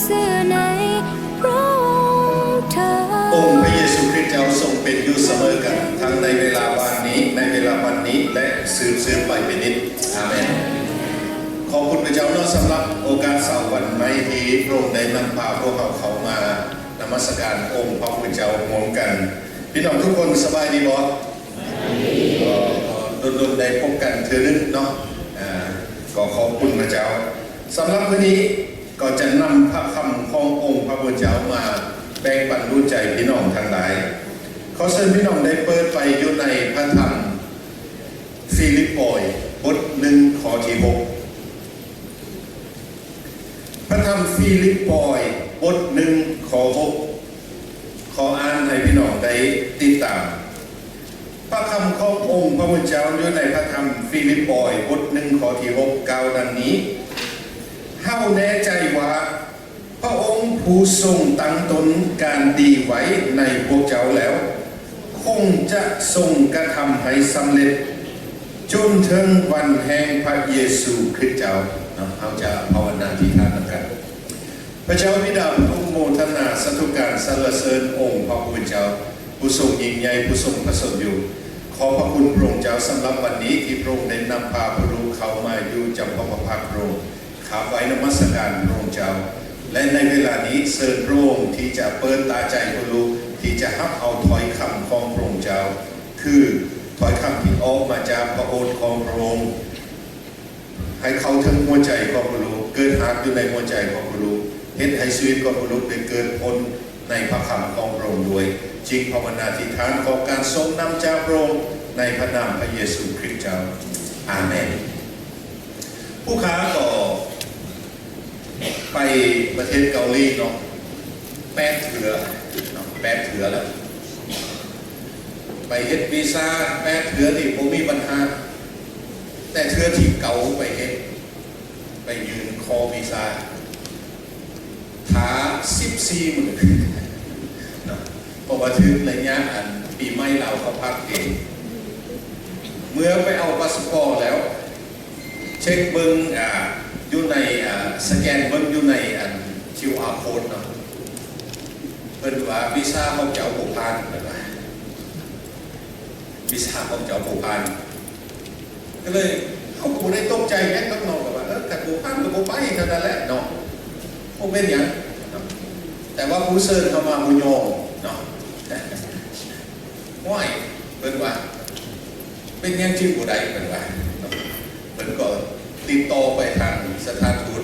ຊື່ໃນພຣະອົງເທີ້ນ. ອົງພຣະເຢຊູຄຣິດເຈົ້າຊົງເປັນຢູ່ສະເໝີກັນ, ທັງໃນເວລາວານນີ້, ໃນເວລາບັດນີ້ ແລະ ສືບໆໄປເປັນນິດ. ອາເມນ. ຂອບຄຸນພຣະເຈົ້າເນາະ ສຳລັບໂອກາດເສົາວັນໃໝ່ທີ່ພຣະອົງໄດ້ນຳພາພວກເຮົາເຂົ້າມານະມັດສະການອົງພຣະຜູ້ເປັນເຈົ້າຮ່ວມກັນ. ພີ່ນ້ອງທຸກຄົນສະບາຍດີບໍ່? ກໍດົນໆໄດ້ພົບກັນເທື່ອໜຶ່ງເນາະ. ອາ ກໍຂອບຄຸນພຣະເຈົ້າ. ສຳລັບມື້ນີ້ ກໍຈະນຳພຣະຄຳຂອງອົງພຣະຜູ້ເປັນເຈົ້າມາແບ່ງປັນດູໃຈພີ່ນ້ອງທັງຫຼາຍ. ຂໍເຊີນພີ່ນ້ອງໄດ້ເປີດໄປຢູ່ໃນພຣະທຳຟີລິບປອຍ ບົດໜຶ່ງ ຂໍ້ທີຫົກ. ພຣະທຳຟີລິບປອຍ ບົດໜຶ່ງ ຂໍ້ຫົກ. ຂໍອ່ານໃຫ້ພີ່ນ້ອງໄດ້ຕິດຕາມ. ພຣະຄຳຂອງອົງພຣະຜູ້ເປັນເຈົ້າຢູ່ໃນພຣະທຳຟີລິບປອຍ ບົດໜຶ່ງ ຂໍ້ທີຫົກ ກ່າວດັ່ງນີ້, ເຮົາແນ່ໃຈວ່າພຣະອົງຜູ້ຊົງຕັ້ງຕົ້ນການດີໄວ້ໃນພວກເຈົ້າແລ້ວ ຄົງຈະຊົງກະທຳໃຫ້ສຳເລັດ ຈົນເຖິງວັນແຫ່ງພຣະເຢຊູຄຣິດເຈົ້າ. ເນາະ ເຮົາຈະພາວະນາອະທິຖານນຳກັນ. ພຣະເຈົ້າບິດາ ພຣະອົງໂມທະນາສາທຸການສັນລະເສີນອົງພຣະຜູ້ເປັນເຈົ້າ ຜູ້ຊົງຍິ່ງໃຫຍ່ ຜູ້ຊົງພະຊົນຢູ່. ຂອບພຣະຄຸນພຣະອົງເຈົ້າສຳລັບວັນນີ້ ທີ່ພຣະອົງໄດ້ນຳພາພວກລູກເຂົ້າມາຢູ່ຈຳພະພາກພຣະອົງ, ຂາບໄຫວ້ນະມັດສະການພຣະອົງເຈົ້າ ແລະ ໃນເວລານີ້ເຊີນພຣະອົງທີ່ຈະເປີດຕາໃຈພວກລູກ ທີ່ຈະຮັບເອົາຖ້ອຍຄຳຂອງພຣະອົງເຈົ້າ ຄືຖ້ອຍຄຳທີ່ອອກມາຈາກພຣະໂອດຂອງພຣະອົງ ໃຫ້ເຂົ້າເຖິງຫົວໃຈຂອງພວກລູກ, ເກີດຮາກຢູ່ໃນຫົວໃຈຂອງພວກລູກ, ເຮັດໃຫ້ຊີວິດຂອງພວກລູກໄດ້ເກີດຜົນໃນພຣະຄຳຂອງພຣະອົງດ້ວຍ. ຈຶ່ງພາວະນາອະທິຖານຂໍການຊົງນຳຈາກພຣະອົງ ໃນພຣະນາມພຣະເຢຊູຄຣິດເຈົ້າ. ອາເມນ. ຜູ້ຂ້າກໍໄປປະເທດເກົາຫຼີເນາະ ແປດເທື່ອເນາະ ແປດເທື່ອແລ້ວ. ໄປເຮັດວີຊາແປດເທື່ອນີ້ບໍ່ມີບັນຫາ, ແຕ່ເທື່ອທີເກົ້າໄປເຮັດ ໄປຍື່ນຂໍວີຊາ ຖ້າສິບສີ່ມື້ເນາະ ເພາະວ່າຖືກໄລຍະອັນປີໃໝ່ລາວເຂົ້າພັກເດ. ເມື່ອໄປເອົາພາສປອດແລ້ວ ເຊັກເບິ່ງ ອາ ຢູ່ໃນ ອາ ສະແກນເບິ່ງຢູ່ໃນອັນຄິວອາໂຄດເນາະ ເພິ່ນວ່າວີຊາຂອງເຈົ້າບໍ່ຜ່ານ ເພິ່ນວ່າ ວີຊາຂອງເຈົ້າບໍ່ຜ່ານ. ກໍເລີຍ ເຮົາກໍບໍ່ໄດ້ຕົກໃຈຫຍັງດອກເນາະ ກໍວ່າ ເອີ ຄັນບໍ່ຜ່ານກໍບໍ່ໄປເທົ່ານັ້ນແຫຼະເນາະ ບໍ່ເປັນຫຍັງ. ແຕ່ວ່າຜູ້ເຊີນເຂົ້າມາບໍ່ຍອມເນາະ. ຫ້ວຍ ເພິ່ນວ່າ ເປັນຫຍັງຈຶ່ງບໍ່ໄດ້ ເພິ່ນວ່າເນາະ. ເພິ່ນກໍຕິດຕໍ່ໄປທາງສະຖານທູດ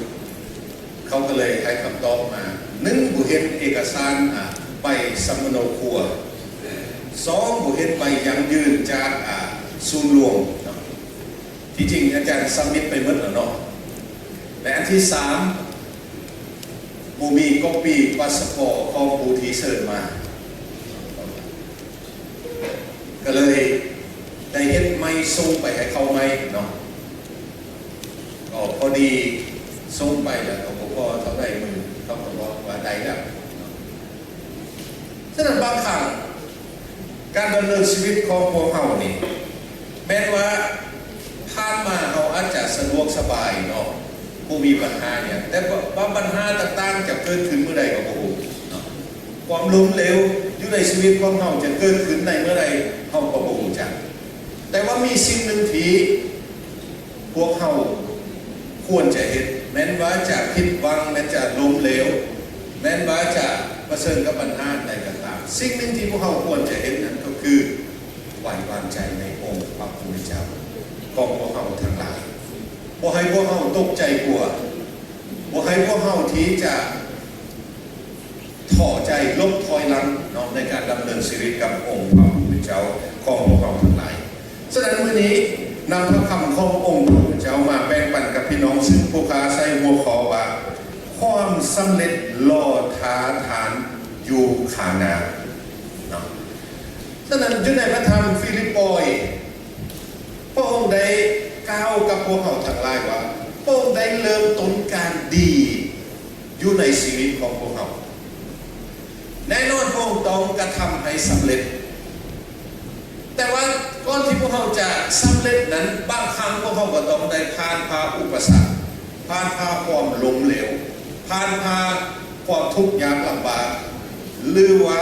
ເຂົາກໍເລີຍໃຫ້ຄຳຕອບມາ ໜຶ່ງ ບໍ່ເຫັນເອກະສານ ອາ ໃບສຳມະໂນຄົວ, ສອງ ບໍ່ເຫັນໃບຢັ້ງຢືນຈາກ ອາ ສູນລວມເນາະ. ທີ່ຈິງອາຈານສະມິດໄປໝົດແລ້ວເນາະ ແລະ ອັນທີສາມ ບໍ່ມີກອບປີ້ພາສປອດຂອງຜູ້ທີ່ເຊີນມາ. ກໍເລີຍໄດ້ເຮັດໃໝ່ ສົ່ງໄປໃຫ້ເຂົາໃໝ່ເນາະ. ກໍພໍດີສົ່ງໄປແລ້ວ ກໍບໍ່ພໍເທົ່າໃດມື້ ເຂົາກໍບອກວ່າໄດ້ແລ້ວເນາະ. ສະນັ້ນບາງຄັ້ງ ການດຳເນີນຊີວິດຂອງພວກເຮົານີ້ ແມ່ນວ່າຜ່ານມາເຮົາອາດຈະສະດວກສະບາຍເນາະ ບໍ່ມີບັນຫາຫຍັງ, ແຕ່ວ່າບັນຫາຕ່າງໆຈະເກີດຂຶ້ນມື້ໃດກໍບໍ່ຮູ້ເນາະ. ຄວາມລົ້ມເຫຼວຢູ່ໃນຊີວິດຂອງເຮົາຈະເກີດຂຶ້ນໃນເມື່ອໃດ ເຮົາກໍບໍ່ຮູ້ຈັກ. ແຕ່ວ່າມີສິ່ງໜຶ່ງທີ່ພວກເຮົາຄວນຈະເຮັດ, ແມ່ນວ່າຈະຜິດຫວັງ, ແມ່ນຈະລົ້ມເຫຼວ, ແມ່ນວ່າຈະປະເຊີນກັບບັນຫາໃດກໍຕາມ, ສິ່ງໜຶ່ງທີ່ພວກເຮົາຄວນຈະເຮັດນັ້ນກໍຄື ໄວ້ວາງໃຈໃນອົງພະຜູ້ເປັນເຈົ້າຂອງພວກເຮົາທັງຫຼາຍ. ບໍ່ໃຫ້ພວກເຮົາຕົກໃຈກົວ, ບໍ່ໃຫ້ພວກເຮົາທີ່ຈະທໍ້ໃຈ, ຫຼົບຖອຍຫຼັງເນາະ ໃນການດຳເນີນຊີວິດກັບອົງພະຜູ້ເປັນເຈົ້າຂອງພວກເຮົາທັງຫຼາຍ. ສະນັ້ນ ມື້ນີ້ນຳພະຄຳຂອງອົງພະຜູ້ເປັນເຈົ້າມາແບ່ງປັນກັບພີ່ນ້ອງ, ຊຶ່ງພວກຂ້າໃສ່ຫົວຂໍ້ວ່າ ຄວາມສຳເລັດລໍຖ້າທ່ານຢູ່ຂ້າງໜ້າເນາະ. ສະນັ້ນ ຢູ່ໃນພະທຳຟີລິບປອຍ ພະອົງໄດ້ກ່າວກັບພວກເຮົາທັງຫຼາຍວ່າ ພະອົງໄດ້ເລີ່ມຕົ້ນການດີຢູ່ໃນຊີວິດຂອງພວກເຮົາ. ແນ່ນອນ ພະອົງຕ້ອງກະທຳໃຫ້ສຳເລັດ, ແຕ່ວ່າກ່ອນທີ່ພວກເຮົາຈະສຳເລັດນັ້ນ ບາງຄັ້ງພວກເຮົາກໍຕ້ອງໄດ້ຜ່ານຜ່າອຸປະສັກ, ຜ່ານຜ່າຄວາມລົ້ມເຫຼວ, ຜ່ານຜ່າຄວາມທຸກຍາກລຳບາກ ຫຼືວ່າ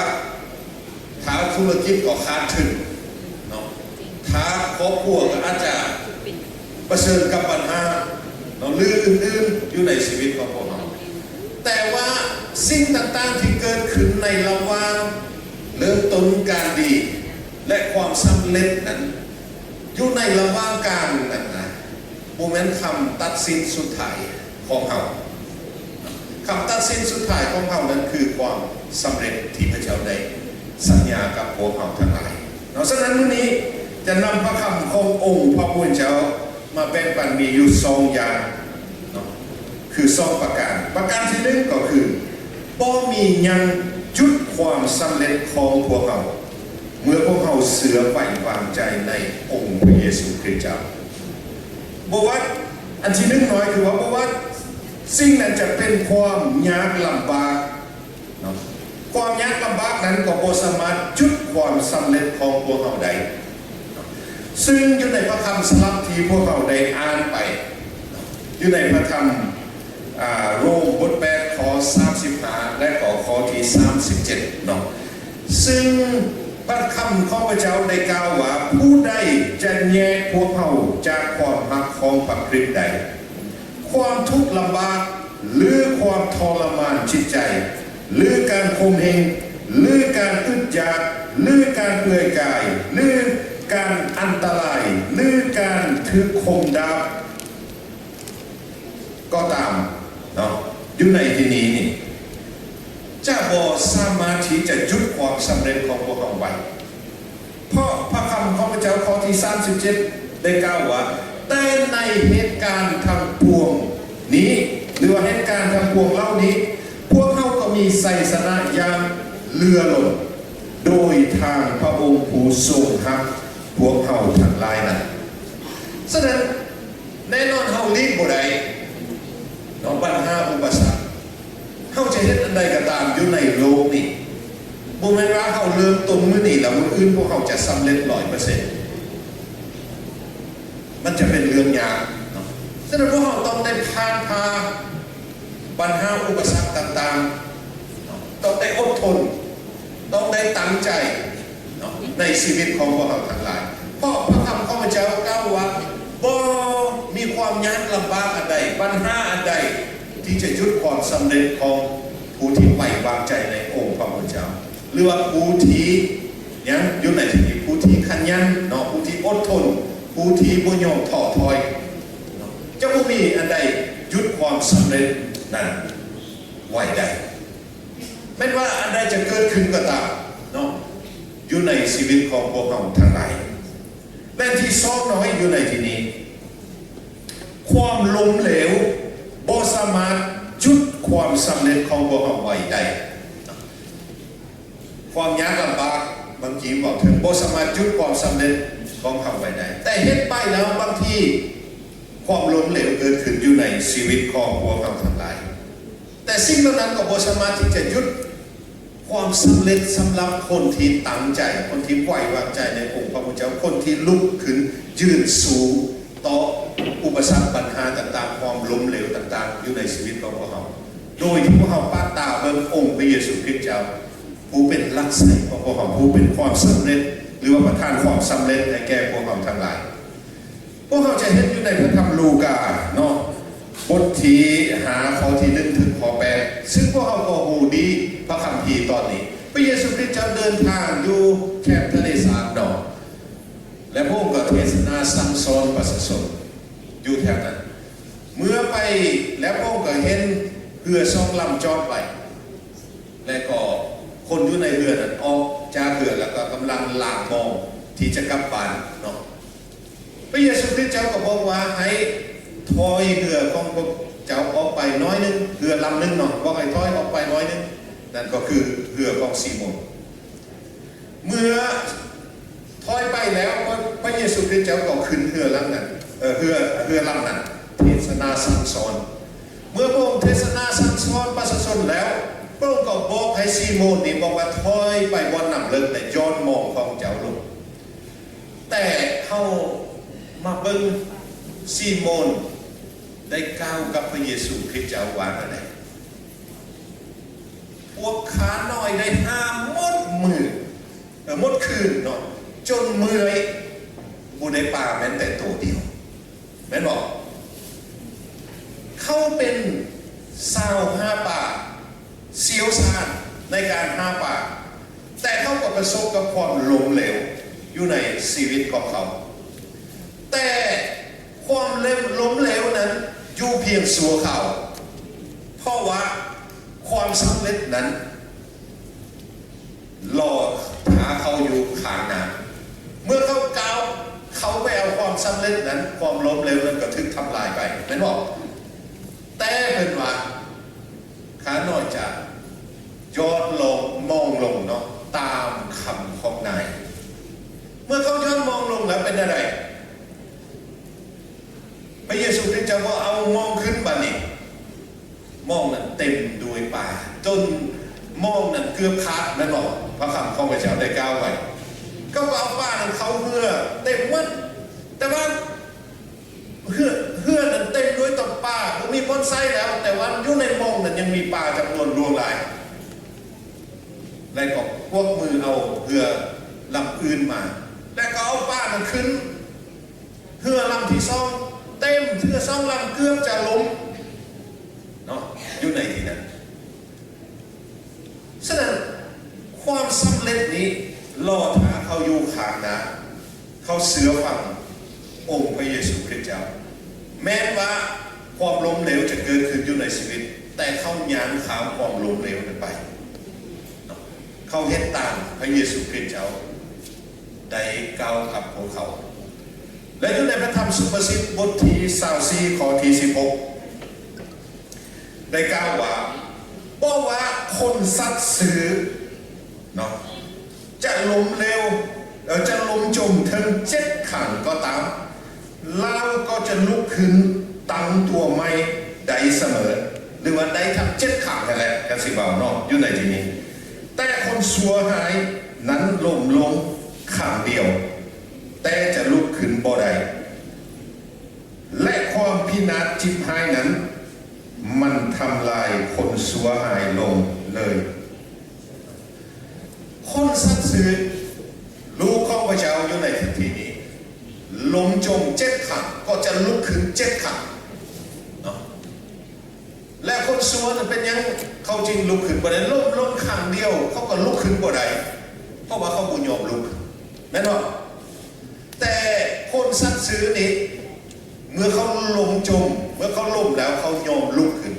ຖ້າທຸລະກິດກໍຂາດທຶນເນາະ, ຖ້າຄອບຄົວກໍອາດຈະປະເຊີນກັບບັນຫາເນາະ ຫຼືອື່ນໆຢູ່ໃນຊີວິດຂອງພວກເຮົາ. ແຕ່ວ່າສິ່ງຕ່າງໆທີ່ເກີດຂຶ້ນໃນລະຫວ່າງເລີ່ມຕົ້ນການດີ ແລະ ຄວາມສຳເລັດນັ້ນ ຢູ່ໃນລະຫວ່າງກາງນັ້ນນະ ບໍ່ແມ່ນຄຳຕັດສິນສຸດທ້າຍຂອງເຮົາ. ຄຳຕັດສິນສຸດທ້າຍຂອງເຮົານັ້ນຄືຄວາມສຳເລັດທີ່ພະເຈົ້າໄດ້ສັນຍາກັບພວກເຮົາທັງຫຼາຍເນາະ. ສະນັ້ນ ມື້ນີ້ຈະນຳພະຄຳຂອງອົງພະຜູ້ເປັນເຈົ້າມາແບ່ງປັນ ມີຢູ່ສອງຢ່າງເນາະ ຄືສອງປະການ. ປະການທີໜຶ່ງກໍຄື ບໍ່ມີຫຍັງຢຸດຄວາມສຳເລັດຂອງພວກເຮົາ ເມື່ອພວກເຮົາເຊື່ອໄວ້ວາງໃຈໃນອົງພະເຢຊູຄຣິດເຈົ້າ. ບໍ່ວ່າ ອັນທີໜຶ່ງນ້ອຍ ຄືວ່າ ບໍ່ວ່າສິ່ງນັ້ນຈະເປັນຄວາມຍາກລຳບາກເນາະ, ຄວາມຍາກລຳບາກນັ້ນກໍບໍ່ສາມາດຢຸດຄວາມສຳເລັດຂອງພວກເຮົາໄດ້. ຊຶ່ງຢູ່ໃນພະຄຳສະຫຼັບທີ່ພວກເຮົາໄດ້ອ່ານໄປ ຢູ່ໃນພະທຳ ອາ ໂຣມບົດແປດ ຂໍ້ສາມສິບຫ້າ ແລະ ກໍຂໍ້ທີສາມສິບເຈັດເນາະ, ຊຶ່ງພະຄຳຂອງພະເຈົ້າໄດ້ກ່າວວ່າ ຜູ້ໃດຈະແຍກພວກເຮົາຈາກຄວາມຮັກຂອງພະຄຣິດໄດ້? ຄວາມທຸກລຳບາກ ຫຼື ຄວາມທໍລະມານຈິດໃຈ ຫຼື ການຂົ່ມເຫງ ຫຼື ການອຶດຢາກ ຫຼື ການເປືອຍກາຍ ຫຼື ການອັນຕະລາຍ ຫຼື ການຖືກຄົມດາບກໍຕາມເນາະ, ຢູ່ໃນທີ່ນີ້ນີ້ ຈະບໍ່ສາມາດທີ່ຈະຢຸດຄວາມສຳເລັດຂອງພວກເຮົາໄວ້. ເພາະພະຄຳຂອງພະເຈົ້າຂໍ້ທີສາມສິບເຈັດໄດ້ກ່າວວ່າ ແຕ່ໃນເຫດການທັງປວງນີ້ ຫຼືວ່າເຫດການທັງປວງເຫຼົ່ານີ້ ພວກເຮົາກໍມີໄຊຊະນະຢ່າງເຫຼືອລົ້ນ ໂດຍທາງພະອົງຜູ້ຊົງຮັກພວກເຮົາທັງຫຼາຍນັ້ນ. ສະນັ້ນ ແນ່ນອນເຮົາຫຼີກບໍ່ໄດ້ເນາະ ບັນຫາອຸປະສັກ. ເຮົາຈະເຮັດອັນໃດກໍຕາມຢູ່ໃນໂລກນີ້ ບໍ່ແມ່ນວ່າເຮົາເລີ່ມຕົ້ນມື້ນີ້ແລ້ວມື້ອື່ນພວກເຮົາຈະສຳເລັດຮ້ອຍເປີເຊັນ. ມັນຈະເປັນເລື່ອງຍາກເນາະ. ສະນັ້ນພວກເຮົາຕ້ອງໄດ້ຜ່ານຜ່າບັນຫາອຸປະສັກຕ່າງໆເນາະ, ຕ້ອງໄດ້ອົດທົນ, ຕ້ອງໄດ້ຕັ້ງໃຈເນາະ ໃນຊີວິດຂອງພວກເຮົາທັງຫຼາຍ. ເພາະພະຄຳຂອງພະເຈົ້າກ່າວວ່າ ບໍ່ມີຄວາມຍາກລຳບາກອັນໃດ, ບັນຫາອັນໃດ ທີ່ຈະຢຸດຄວາມສຳເລັດຂອງຜູ້ທີ່ໄວ້ວາງໃຈໃນອົງພະຜູ້ເຈົ້າ ຫຼືວ່າຜູ້ທີ່ຍັງຢູ່ໃນທີ່ນີ້ ຜູ້ທີ່ຂະຫຍັນເນາະ, ຜູ້ທີ່ອົດທົນ, ຜູ້ທີ່ບໍ່ຍອມທໍ້ຖອຍເນາະ. ຈະບໍ່ມີອັນໃດຢຸດຄວາມສຳເລັດນັ້ນໄວ້ໄດ້. ແມ່ນວ່າອັນໃດຈະເກີດຂຶ້ນກໍຕາມເນາະ ຢູ່ໃນຊີວິດຂອງພວກເຮົາທັງຫຼາຍ. ແລະ ທີ່ສອງນ້ອຍຢູ່ໃນທີ່ນີ້ ຄວາມລົ້ມເຫຼວບໍ່ສາມາດຢຸດຄວາມສຳເລັດຂອງພວກເຮົາໄວ້ໄດ້. ຄວາມຍາກລຳບາກບາງທີເວົ້າເຖິງບໍ່ສາມາດຢຸດຄວາມສຳເລັດຂອງເຮົາໄວ້ໄດ້, ແຕ່ເຮັດໄປແລ້ວບາງທີຄວາມລົ້ມເຫຼວເກີດຂຶ້ນຢູ່ໃນຊີວິດຂອງພວກເຮົາທັງຫຼາຍ. ແຕ່ສິ່ງເຫຼົ່ານັ້ນກໍບໍ່ສາມາດທີ່ຈະຢຸດ ຄວາມສຳເລັດສຳລັບຄົນທີ່ຕັ້ງໃຈ, ຄົນທີ່ໄວ້ວາງໃຈໃນອົງພະຜູ້ເຈົ້າ, ຄົນທີ່ລຸກຂຶ້ນຢືນສູ້ຕໍ່ອຸປະສັກບັນຫາຕ່າງໆ, ຄວາມລົ້ມເຫຼວຕ່າງໆ ຢູ່ໃນຊີວິດຂອງພວກເຮົາ, ໂດຍທີ່ພວກເຮົາປະຕາເບິ່ງອົງພະເຢຊູຄຣິດເຈົ້າ ຜູ້ເປັນຫຼັກໄສຂອງພວກເຮົາ, ຜູ້ເປັນຄວາມສຳເລັດ ຫຼືວ່າປະທານຄວາມສຳເລັດໃຫ້ແກ່ພວກເຮົາທັງຫຼາຍ. ພວກເຮົາຈະເຫັນຢູ່ໃນພະທຳລູກາເນາະ, ບົດທີຫ້າ ຂໍ້ທີໜຶ່ງເຖິງຂໍ້ແປດ ຊຶ່ງພວກເຮົາກໍຮູ້ດີພະຄຳພີຕອນນີ້. ພະເຢຊູຄຣິດເຈົ້າເດີນທາງຢູ່ແຄມທະເລສາບເນາະ ແລະ ພະອົງກໍເທດສະໜາສັ່ງສອນປະຊາຊົນຢູ່ແຖວນັ້ນ. ເມື່ອໄປແລ້ວ ພະອົງກໍເຫັນເຮືອສອງລຳຈອດໄວ້ ແລະ ກໍຄົນຢູ່ໃນເຮືອນັ້ນອອກຈາກເຮືອ ແລ້ວກໍກຳລັງລ້າງໝໍ້ທີ່ຈະກັບບ້ານເນາະ. ພະເຢຊູຄຣິດເຈົ້າກໍບອກວ່າໃຫ້ຖອຍເຮືອຂອງພວກເຈົ້າອອກໄປໜ້ອຍໜຶ່ງ, ເຮືອລຳໜຶ່ງເນາະ, ບອກໃຫ້ຖອຍອອກໄປໜ້ອຍໜຶ່ງ, ນັ້ນກໍຄືເຮືອຂອງຊີໂມນ. ເມື່ອຖອຍໄປແລ້ວ, ພະ ພະເຢຊູຄຣິດເຈົ້າກໍຂຶ້ນເຮືອລຳນັ້ນ, ເອີ, ເຮືອ, ເຮືອລຳນັ້ນ ເທດສະໜາສັ່ງສອນ. ເມື່ອພະອົງເທດສະໜາສັ່ງສອນປະຊາຊົນແລ້ວ, ພະອົງກໍບອກໃຫ້ຊີໂມນນີ້, ບອກວ່າ ຖອຍໄປບ່ອນນ້ຳເລິກ ແລະ ຢ່ອນໝໍ້ຂອງເຈົ້າລົງ. ແຕ່ເຮົາມາເບິ່ງຊີໂມນໄດ້ກ່າວກັບພະເຢຊູຄຣິດເຈົ້າວ່າແນວໃດ? ພວກຂ້ານ້ອຍໄດ້ຫາໝົດມື້ ເອີ ໝົດຄືນເນາະ ຈົນເມື່ອຍ ບໍ່ໄດ້ປາແມ່ນແຕ່ໂຕດຽວ ແມ່ນບໍ່? ເຂົາເປັນຊາວຫາປາ ຊ່ຽວຊານໃນການຫາປາ ແຕ່ເຂົາກໍປະສົບກັບຄວາມລົ້ມເຫຼວຢູ່ໃນຊີວິດຂອງເຂົາ. ແຕ່ຄວາມເລ- ລົ້ມເຫຼວນັ້ນຢູ່ພຽງຊົ່ວຄາວ ເພາະວ່າຄວາມສຳເລັດນັ້ນລໍຖ້າເຂົາຢູ່ຂ້າງໜ້າ. ເມື່ອເຂົາກ້າວເຂົ້າໄປເອົາຄວາມສຳເລັດນັ້ນ, ຄວາມລົ້ມເຫຼວນັ້ນກໍຖືກທຳລາຍໄປ, ແມ່ນບໍ່? ແຕ່ເພິ່ນວ່າ ຂ້ານ້ອຍຈະຍອດລົງ ມອງລົງເນາະ ຕາມຄຳຂອງນາຍ. ເມື່ອເຂົາຍອດມອງລົງແລ້ວເປັນແນວໃດ? ພະເຢຊູຄຣິສເຈົ້າກໍເອົາມອງຂຶ້ນບາດນີ້ ມອງນັ້ນເຕັມດ້ວຍປາ ຈົນມອງນັ້ນເກືອບຂາດ ແມ່ນບໍ່? ພະຄຳຂອງພະເຈົ້າໄດ້ກ່າວໄວ້. ເຂົາກໍເອົາປານັ້ນເຂົ້າເຮືອເຕັມໝົດ ແຕ່ວ່າ ເຮືອ ເຮືອນັ້ນເຕັມດ້ວຍຕະປາ ບໍ່ມີບ່ອນໃສ່ແລ້ວ, ແຕ່ວ່າຢູ່ໃນມອງນັ້ນຍັງມີປາຈຳນວນຫຼວງຫຼາຍ. ແລະກໍກວັກມືເອົາເຮືອລຳອື່ນມາ ແລະກໍເອົາປານັ້ນຂຶ້ນເຮືອລຳທີສອງ ເຕັມເຮືອສອງລຳ ເກືອບຈະລົ້ມເນາະ ຢູ່ໃນທີ່ນັ້ນ. ສະນັ້ນ ຄວາມສຳເລັດນີ້ລໍຖ້າເຂົາຢູ່ຂ້າງໜ້າ, ເຂົາເຊື່ອຟັງອົງພະເຢຊູຄຣິສເຈົ້າ. ແມ່ນວ່າຄວາມລົ້ມເຫຼວຈະເກີດຂຶ້ນຢູ່ໃນຊີວິດ, ແຕ່ເຂົາຍ່າງຂ້າມຄວາມລົ້ມເຫຼວນັ້ນໄປ. ເຂົາເຮັດຕາມພະເຢຊູຄຣິສເຈົ້າໄດ້ກ່າວກັບພວກເຂົາ. ແລະຢູ່ໃນພະທຳສຸພາສິດບົດທີຊາວສີ່ ຂໍ້ທີສິບຫົກ ໄດ້ກ່າວວ່າ ບໍ່ວ່າຄົນສັດຊື່ເນາະ ຈະລົ້ມເຫຼວ ເອີ ຈະລົ້ມຈົມເຖິງເຈັດຄັ້ງກໍຕາມ, ລາວກໍຈະລຸກຂຶ້ນຕັ້ງຕົວໃໝ່ໄດ້ສະເໝີ ຫຼືວ່າໄດ້ທັງເຈັດຄັ້ງຫັ້ນແຫຼະ ຄັນຊິເວົ້າເນາະ ຢູ່ໃນທີ່ນີ້. ແຕ່ຄົນຊົ່ວຮ້າຍນັ້ນລົ້ມລົງຄັ້ງດຽວ ແຕ່ຈະລຸກຂຶ້ນບໍ່ໄດ້. ແລະຄວາມພິນາດຈິບຮ້າຍນັ້ນ ມັນທຳລາຍຄົນຊົ່ວຮ້າຍລົງເລີຍ. ຄົນສັດຊື່ ລູກຂອງພະເຈົ້າຢູ່ໃນທີ່ນີ້ ລົ້ມຈົມເຈັດຄັ້ງ ກໍຈະລຸກຂຶ້ນເຈັດຄັ້ງເນາະ. ແລະຄົນຊົ່ວນັ້ນເປັນຫຍັງເຂົາຈຶ່ງລຸກຂຶ້ນບໍ່ໄດ້? ລົ້ມລົງຄັ້ງດຽວ ເຂົາກໍລຸກຂຶ້ນບໍ່ໄດ້ ເພາະວ່າເຂົາບໍ່ຍອມລຸກ ແມ່ນບໍ່? ແຕ່ຄົນສັດຊື່ນີ້ ເມື່ອເຂົາລົ້ມຈົມ ເມື່ອເຂົາລົ້ມແລ້ວ ເຂົາຍອມລຸກຂຶ້ນ.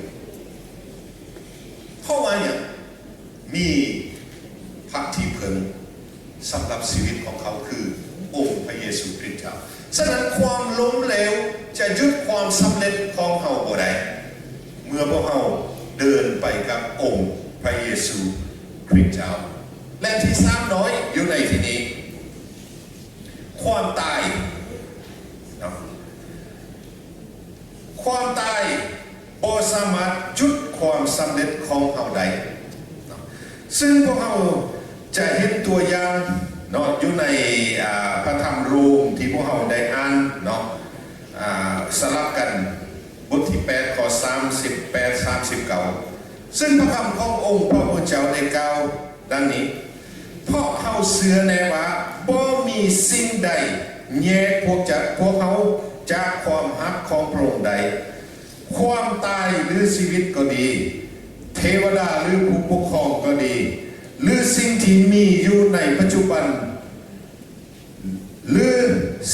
ເພາະວ່າຫຍັງ? ມີພະທີ່ເພິ່ງສຳລັບຊີວິດຂອງເຂົາ ຄືອົງພະເຢຊູຄຣິສເຈົ້າ. ສະນັ້ນ ຄວາມລົ້ມເຫຼວຈະຢຸດຄວາມສຳເລັດຂອງເຮົາບໍ່ໄດ້ ເມື່ອພວກເຮົາເດີນໄປກັບອົງພະເຢຊູຄຣິສເຈົ້າ. ແລະທີສາມນ້ອຍຢູ່ໃນທີ່ນີ້ ຄວາມຕາຍເນາະ. ຄວາມຕາຍບໍ່ສາມາດຢຸດຄວາມສຳເລັດຂອງເຮົາໄດ້ເນາະ ຊຶ່ງພວກເຮົາຈະເຫັນຕົວຢ່າງເນາະ ຢູ່ໃນ ອາ ພະທຳໂຣມທີ່ພວກເຮົາໄດ້ອ່ານເນາະ ອາ ສະຫຼັບກັນ ບົດທີແປດ ຂໍ້ສາມສິບແປດ ສາມສິບເກົ້າ ຊຶ່ງພະຄຳຂອງອົງພະຜູ້ເຈົ້າໄດ້ກ່າວ ດັ່ງນີ້ ເພາະເຮົາເຊື່ອແນ່ວ່າ ບໍ່ມີສິ່ງໃດແຍກພວກຈະ ພວກເຮົາຈາກຄວາມຮັກຂອງພະອົງໄດ້, ຄວາມຕາຍ ຫຼື ຊີວິດກໍດີ, ເທວະດາ ຫຼື ຜູ້ປົກຄອງກໍດີ, ຫຼື ສິ່ງທີ່ມີຢູ່ໃນປັດຈຸບັນ ຫຼື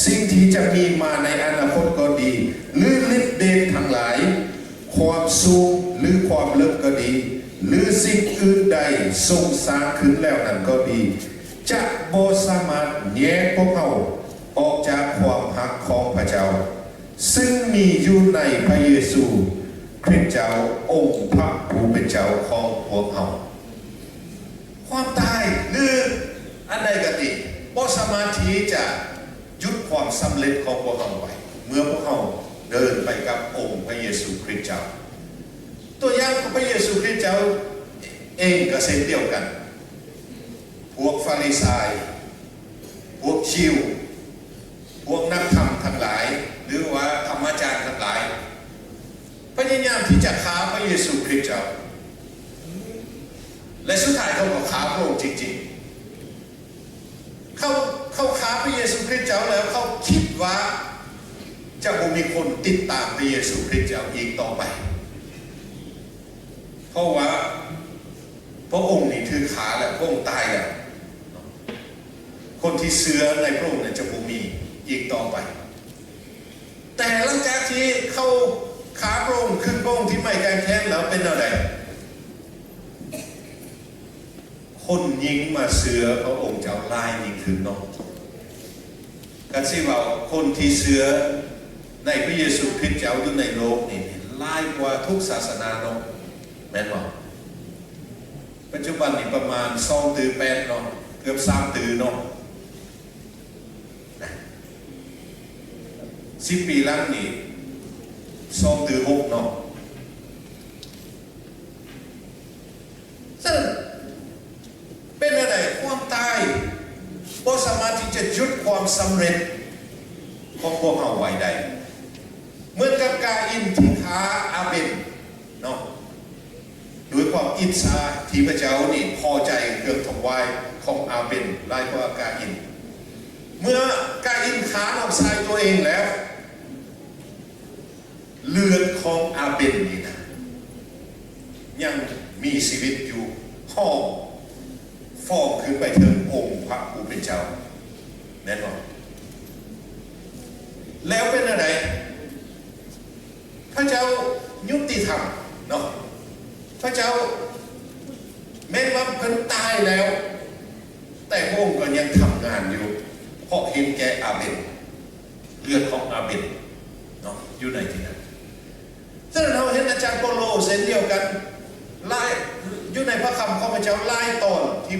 ສິ່ງທີ່ຈະມີມາໃນອະນາຄົດກໍດີ, ຫຼື ລິດເດດທັງຫຼາຍ, ຄວາມສູງ ຫຼື ຄວາມເລິກກໍດີ, ຫຼື ສິ່ງອື່ນໃດຊົງສ້າງຂຶ້ນແລ້ວນັ້ນກໍດີ, ຈະບໍ່ສາມາດແຍກພວກເຮົາອອກຈາກຄວາມຮັກຂອງພະເຈົ້າ ຊຶ່ງມີຢູ່ໃນພະເຢຊູຄຣິສເຈົ້າ ອົງພະຜູ້ເປັນເຈົ້າຂອງພວກເຮົາ. ຄວາມຕາຍ ຫຼື ອັນໃດກໍດີ ບໍ່ສາມາດທີ່ຈະຢຸດຄວາມສຳເລັດຂອງພວກເຮົາໄວ້ ເມື່ອພວກເຮົາເດີນໄປກັບອົງພະເຢຊູຄຣິສເຈົ້າ. ຕົວຢ່າງຂອງພະເຢຊູຄຣິສເຈົ້າເອງກໍເຊັ່ນດຽວກັນ. ພວກຟາຣິຊາຍ, ພວກຢິວ, ພວກນັກທຳທັງຫຼາຍ ຫຼືວ່າທຳມະຈານທັງຫຼາຍ ພະຍາຍາມທີ່ຈະຂ້າພະເຢຊູຄຣິສເຈົ້າ. ເຂົາກໍຂ້າພະອົງຈິງໆ. ເຂົາ ເຂົາຂ້າພະເຢຊູຄຣິດເຈົ້າແລ້ວ ເຂົາຄິດວ່າຈະບໍ່ມີຄົນຕິດຕາມພະເຢຊູຄຣິດເຈົ້າອີກຕໍ່ໄປ ເພາະວ່າພະອົງນີ້ຖືກຂ້າແລ້ວ ພະອົງຕາຍແລ້ວ. ຄົນທີ່ເຊື່ອໃນພະອົງນັ້ນຈະບໍ່ມີອີກຕໍ່ໄປ. ແຕ່ຫຼັງຈາກທີ່ເຂົາຂ້າພະອົງ ຂຶງພະອົງທີ່ໄມ້ກາງແຂນແລ້ວ ເປັນແນວໃດ? ຄົນຍິ່ງມາເຊື່ອພະອົງເຈົ້າຫຼາຍຍິ່ງຂຶ້ນເນາະ. ກະຊິເວົ້າ ຄົນທີ່ເຊື່ອໃນພະເຢຊູຄຣິດເຈົ້າຢູ່ໃນໂລກນີ້ຫຼາຍກວ່າທຸກສາສະໜາເນາະ ແມ່ນບໍ່? ປັດຈຸບັນນີ້ປະມານສອງຕື້ແປດເນາະ ເກືອບສາມຕື້ເນາະ. ສິບປີຫຼັງນີ້ສອງຕື້ຫົກເນາະ. ສະນັ້ນເປັນແນວໃດ? ຄວາມຕາຍບໍ່ສາມາດທີ່ຈະຢຸດຄວາມສຳເລັດຂອງພວກເຮົາໄວ້ໄດ້. ເໝືອນກັບກາອິນທີ່ຂ້າອາເບນເນາະ ດ້ວຍຄວາມອິດສາທີ່ພະເຈົ້ານີ້ພໍໃຈເຄື່ອງຖວາຍຂອງອາເບນຫຼາຍກວ່າກາອິນ. ເມື່ອກາອິນຂ້ານ້ອງຊາຍຕົວເອງແລ້ວ ເລືອດຂອງອາເບນນີ້ນະ ຍັງມີຊີວິດຢູ່ ຫໍ່ຟອງຂຶ້ນໄປເຖິງອົງພະຜູ້ເປັນເຈົ້າ ແມ່ນບໍ່? ແລ້ວເປັນແນວໃດ? ພະເຈົ້າຍຸຕິທຳເນາະ. ພະເຈົ້າແມ່ນວ່າເພິ່ນຕາຍແລ້ວ ແຕ່ພະອົງກໍຍັງທຳງານຢູ່ ເພາະເຫັນແກ່ອາເບນ ເລືອດຂອງອາເບນເນາະ ຢູ່ໃນທີ່ນັ້ນ. ສະນັ້ນເຮົາເຫັນອາຈານເປົາໂລເຊັ່ນດຽວກັນ ຫຼາຍ ຢູ່ໃນພະຄຳຂອງພະເຈົ້າຫຼາຍຕອນທີ່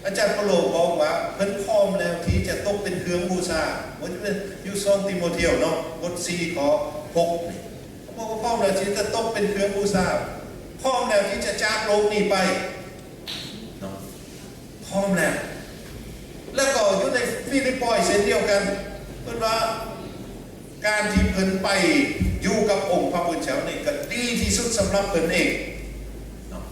ອາຈານເປົາໂລບອກວ່າເພິ່ນພ້ອມແລ້ວທີ່ຈະຕົກເປັນເຄື່ອງບູຊາ ບໍ່ວ່າຈະເປັນຢູ່ສອງຕີໂມທຽວເນາະ ບົດສີ່ ຂໍ້ຫົກນີ້ ເຂົາບອກວ່າພ້ອມແລ້ວທີ່ຈະຕົກເປັນເຄື່ອງບູຊາ ພ້ອມແລ້ວທີ່ຈະຈາກໂລກນີ້ໄປເນາະ ພ້ອມແລ້ວ. ແລ້ວກໍຢູ່ໃນຟີລິບປອຍເຊັ່ນດຽວກັນ ເພິ່ນວ່າ ການທີ່ເພິ່ນໄປຢູ່ກັບອົງພະຜູ້ເປັນເຈົ້ານີ້ກໍດີທີ່ສຸດສຳລັບເພິ່ນເອງເນາະ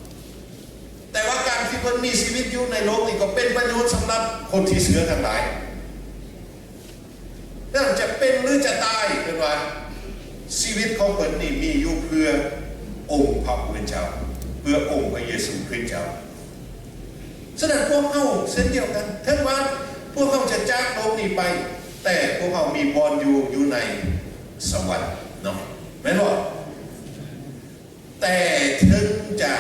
ແຕ່ວ່າການທີ່ເພິ່ນມີຊີວິດຢູ່ໃນໂລກນີ້ກໍເປັນປະໂຫຍດສຳລັບຄົນທີ່ເຊື່ອທັງຫຼາຍ. ນັ້ນຈະເປັນຫຼືຈະຕາຍ ເພິ່ນວ່າຊີວິດຂອງເພິ່ນນີ້ມີຢູ່ເພື່ອອົງພະຜູ້ເປັນເຈົ້າ ເພື່ອອົງພະເຢຊູຄຣິດເຈົ້າ. ສະນັ້ນພວກເຮົາເຊັ່ນດຽວກັນ ເຖິງວ່າພວກເຮົາຈະຈາກໂລກນີ້ໄປ ແຕ່ພວກເຮົາມີບ່ອນຢູ່ ຢູ່ໃນສະຫວັນເນາະ ແມ່ນບໍ່? ແຕ່ເຖິງຈະ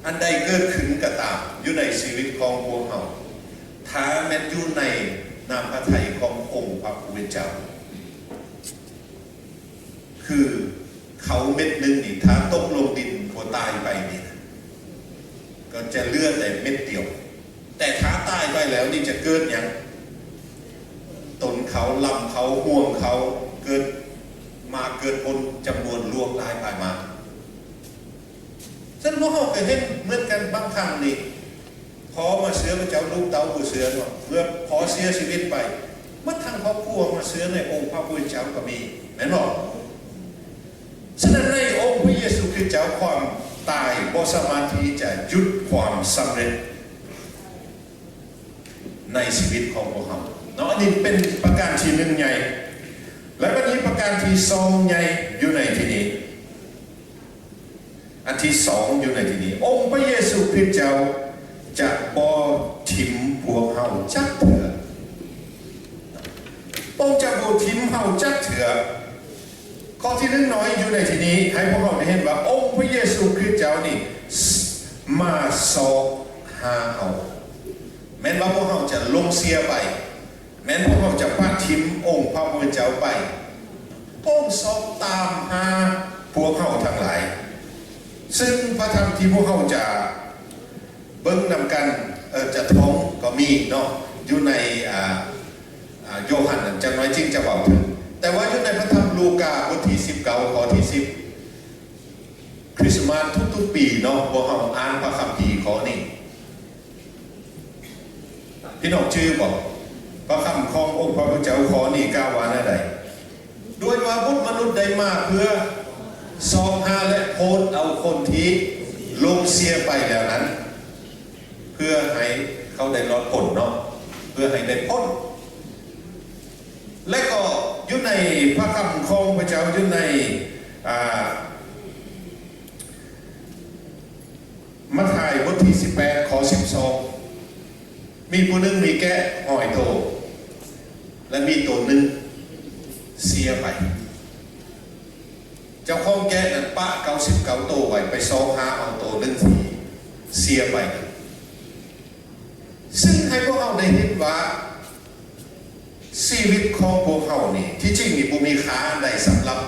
ອັນໃດເກີດຂຶ້ນກໍຕາມ ຢູ່ໃນຊີວິດຂອງພວກເຮົາ ຖ້າແມ່ນຢູ່ໃນນ້ຳພະໄທຂອງອົງພະຜູ້ເປັນເຈົ້າ ຄືເຂົ້າເມັດໜຶ່ງນີ້ ຖ້າຕົກລົງດິນບໍ່ຕາຍໄປນີ້ນະ ກໍຈະເຫຼືອແຕ່ເມັດດຽວ. ແຕ່ຖ້າຕາຍໄປແລ້ວນີ້ຈະເກີດຫຍັງ? ຕົນເຂົາ, ລຳເຂົາ, ຮວງເຂົາ ເກີດໝາກເກີດຜົນຈຳນວນຫຼວງຫຼາຍພາຍມາ. ສະນັ້ນພວກເຮົາກໍເຫັນເໝືອນກັນ ບາງຄັ້ງນີ້ ພໍ່ມາເຊື່ອພະເຈົ້າ ລູກເຕົ້າບໍ່ເຊື່ອເນາະ, ເມື່ອພໍ່ເສຍຊີວິດໄປ ໝົດທັງຄອບຄົວມາເຊື່ອໃນອົງພະຜູ້ເປັນເຈົ້າກໍມີ ແມ່ນບໍ່? ສະນັ້ນໃນອົງພະເຢຊູຄຣິດເຈົ້າ ຄວາມຕາຍບໍ່ສາມາດທີ່ຈະຢຸດຄວາມສຳເລັດໃນຊີວິດຂອງພວກເຮົາເນາະ. ອັນນີ້ເປັນປະການທີໜຶ່ງໃຫຍ່ ແລະ ບັດນີ້ປະການທີສອງໃຫຍ່ຢູ່ໃນທີ່ນີ້. ອັນທີສອງຢູ່ໃນທີ່ນີ້ ອົງພະເຢຊູຄຣິດເຈົ້າຈະບໍ່ຖິ້ມພວກເຮົາຈັກເທື່ອ. ພະອົງຈະບໍ່ຖິ້ມເຮົາຈັກເທື່ອ. ຂໍ້ທີໜຶ່ງນ້ອຍຢູ່ໃນທີ່ນີ້ ໃຫ້ພວກເຮົາໄດ້ເຫັນວ່າອົງພະເຢຊູຄຣິດເຈົ້ານີ້ ມາຊອກຫາເຮົາ. ແມ່ນວ່າພວກເຮົາຈະຫຼົງເສຍໄປ. ແມ່ນພວກເຮົາຈະປະຖິ້ມອົງພະຜູ້ເປັນເຈົ້າໄປ. ພະອົງຊອກຕາມຫາພວກເຮົາທັງຫຼາຍ. ຊຶ່ງພະທຳທີ່ພວກເຮົາຈະເບິ່ງນຳກັນ ເອີ ຈະທ່ອງກໍມີເນາະ ຢູ່ໃນ ອ່າ ອ່າ ໂຍຮັນນັ້ນ ຈັກໜ້ອຍຈຶ່ງຈະເວົ້າເຖິງ. ແຕ່ວ່າຢູ່ໃນພະທຳລູກາ ບົດທີສິບເກົ້າ ຂໍ້ທີສິບ ຄຣິສມາສທຸກໆປີເນາະ ພວກເຮົາອ່ານພະຄຳພີຂໍ້ນີ້. ພີ່ນ້ອງຈື່ບໍ່? ພະຄຳຂອງອົງພະຜູ້ເຈົ້າຂໍ້ນີ້ກ່າວວ່າແນວໃດ? ດ້ວຍວ່າບຸດມະນຸດໄດ້ມາເພື່ອຊອກຫາ ແລະ ໂຜດເອົາຄົນທີ່ຫຼົງເສຍໄປແລ້ວນັ້ນ, ເ ພື່ອໃຫ້ເຂົາໄດ້ລອດພົ້ນເນາະ ເພື່ອໃຫ້ໄດ້ພົ້ນ. ແລະກໍຢູ່ໃນພະຄຳຂອງພະເຈົ້າ ຢູ່ໃນ ອ່າ ມາທາຍບົດທີສິບແປດ ຂໍ້ສິບສອງ ມີຜູ້ໜຶ່ງມີແກະຮ້ອຍໂຕ ແລະມີໂຕໜຶ່ງເສຍໄປ. ເຈົ້າຂອງແກະນັ້ນປະເກົ້າສິບເກົ້າໂຕໄວ້ ໄປຊອກຫາເອົາໂຕໜຶ່ງທີ່ເສຍໄປ. ຊຶ່ງໃຫ້ພວກເຮົາໄດ້ເຫັນວ່າ ຊີວິດຂອງພວກເຮົານີ້ ທີ່ຈິງນີ້ບໍ່ມີຄ່າອັນໃດສຳລັບ